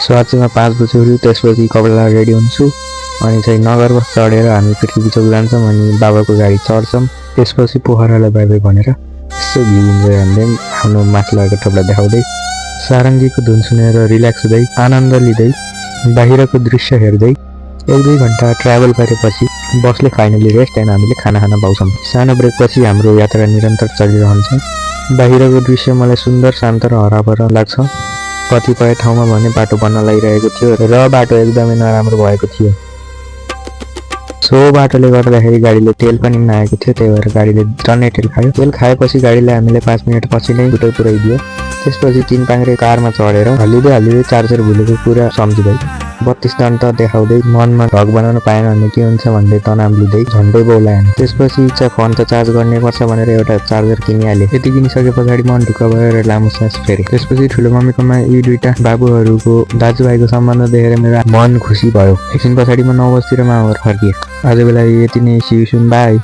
साँचमा 5 बजे उठ्यो। त्यसपछि कपडा रेडी हुन्छु अनि चाहिँ नगरमा चढेर हामी पृथ्वी चोक जान्छौँ अनि बाबाको गाडी चढ्छौँ। त्यसपछि पोखरालाई बाई बाई भनेर यसो भ्यू इन्जोय हामीले आफ्नो माथि लागेको ठाउँलाई देखाउँदै सारङ्गीको धुन सुनेर रिल्याक्स हुँदै आनन्द लिँदै बाहिरको दृश्य हेर्दै 1-2 घन्टा ट्राभल गरेपछि बसले फाइनली रेस्ट एन्ड हामीले खाना खान पाउँछौँ। सानो ब्रेकपछि हाम्रो यात्रा निरन्तर चलिरहन्छ। बाहिरको दृश्य मलाई सुन्दर, शान्त र हराभरा लाग्छ। कतिपय ठाउँमा भने बाटो बन्न लागिरहेको थियो र बाटो एकदमै नराम्रो भएको थियो। सो बाटोले गर्दाखेरि गाडीले तेल पनि नआएको थियो, त्यही भएर गाडीले टन्नै तेल खायो। तेल खाएपछि गाडीले हामीले 5 मिनट पछि नै टुटै पुऱ्याइदियो। त्यसपछि 3 पाङ्ग्रे कारमा चढेर हल्लिँदै चार्जर भुलेको कुरा सम्झिँदै 32 दन्त देखाउँदै मनमा ढक बनाउन पाएन भने के हुन्छ भन्दै तनाव लिँदै झन्डै बोलाएन। त्यसपछि इच्छा फोन त चार्ज गर्नै पर्छ भनेर एउटा चार्जर किनिहालेँ। यति किनिसके पछाडि मन ढुक्क भएर लामो सास फेरेँ। त्यसपछि ठुलो मम्मीकोमा यी दुईटा बाबुहरूको दाजुभाइको सम्बन्ध देखेर मेरो मन खुसी भयो। एकछिन पछाडि म 9 बजीतिर मामा घर फर्किएँ। आजको लागि यति नै, सी यू सुन, बाई।